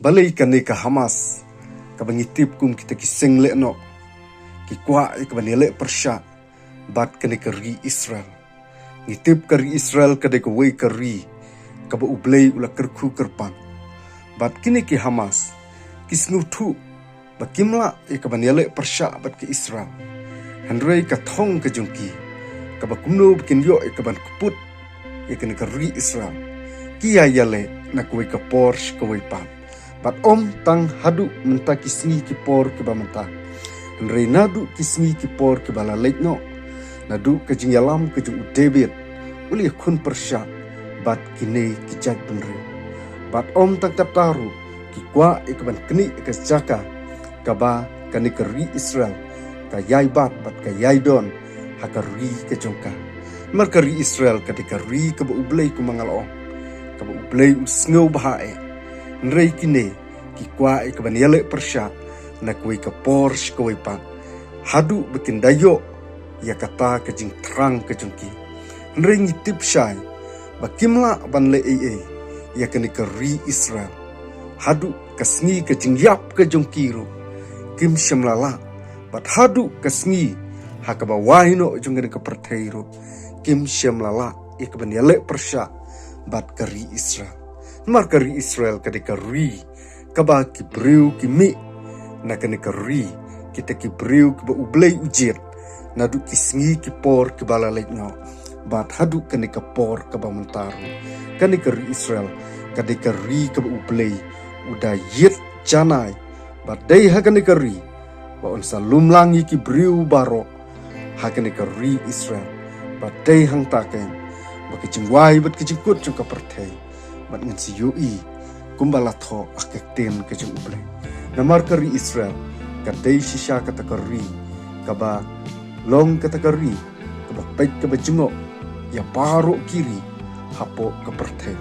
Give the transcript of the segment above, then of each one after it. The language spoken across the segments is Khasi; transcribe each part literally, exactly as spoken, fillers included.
Balei kane ka Hamas, kaba ngi tip kum kita ki seng lehnoh, ki kwah ïa kaban ïaleh pyrshah bad kane ka ri Israel? Ngi tip ka ri Israel ka dei kawei ka ri kaba U Blei u la kyrkhu kyrpang. Bad kine ki Hamas ki sngewthuh ba kim lah ïa kaban ïaleh pyrshah bad ka Israel. Hynrei ka thong ka jong ki, kaba kumno ba kin ïoh ïa kaban kput ïa kane ka ri Israel, ki ïa ïaleh na kawei ka por sha kawei pat. Bad ym tang haduh mynta ki sngi ki por kiba mynta, hynrei naduh ki sngi ki por kiba la leit noh, naduh ka jingïalam ka jong u David, u la ïakhun pyrshah bad kine ki jaitbynriew. Bad ym tang katta ruh, ki kwah ïa kaban knieh ïa ka jaka kaba kane ka ri Israel ka ïai bat bad ka ïai don ha ka ri ka jong ka. Namar ka ri Israel ka dei ka ri kaba U Blei, kumba nga la ong, kaba U Blei u sngewbha eh. Hynrei kine ki kwah ïa kaban ïaleh pyrshah na kawei ka por sha kawei pat, haduh ba kin da ïoh ïa kata ka jingthrang ka jong ki. Hynrei ngi tip shai ba kim lah ban leh ei ei ïa kane ka ri Israel. Haduh ka sngi ka jingïap ka jong ki ruh, kim shym la lah. Bad haduh ka sngi ha kaba wai noh jong kane ka pyrthei ruh, kim shym la lah ïa kaban ïaleh pyrshah bad ka ri Israel. Namar ka ri Israel ka dei ka ri kaba ki briew ki mih na kane ka ri, kita ki briew kiba U Blei u jied, naduh ki sngi ki por kiba la leit noh bad haduh kane ka por kaba mynta ruh. Kane ka ri Israel ka dei ka ri kaba U Blei u da ïit janai, bad dei ha kane ka ri ba un sa lum lang ïa ki briew baroh ha kane ka ri Israel. Bad dei hangta keiñ ba ka jingwai bad ka jingkut jong ka pyrthei, bad ngan sa ïohi kumba la thoh ha ka ktien ka jong U Blei. Namar ka ri Israel ka dei shisha kata ka ri kaba long kata ka ri kaba peit kaba jngoh ïa baroh ki ri hapoh ka pyrthei.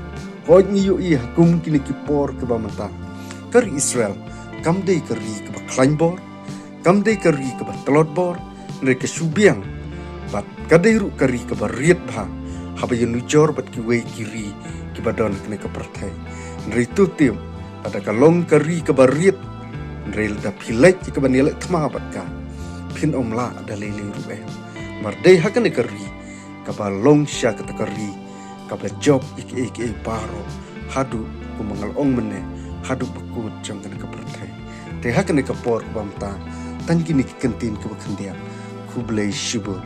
Hooid, ngi ïohi ha kum kine ki por kiba mynta, ka ri Israel kam dei ka ri kaba khlaiñ bor, kam dei ka ri kaba tlot bor, hynrei ka shu biang. Bad ka dei ruh ka ri kaba riat bha haba ïanujor bad kiwei ki ri kiba don ha kane ka pyrthei. Hynrei to tip, lada ka long ka ri kaba riat, hynrei lada phi leit ïa kaban ïaleh thma bad ka, phin ym lah da lei lei ruh eh. Namar dei ha kane ka ri kaba long shisha kata ka ri kaba jop ïa kiei kiei baroh, haduh, kumba nga la ong mynne, haduh ba kut jong kane ka pyrthei. Te ha kane ka por kaba mynta, tang kine ki kyntien kiba khyndiat. Khublei shibun.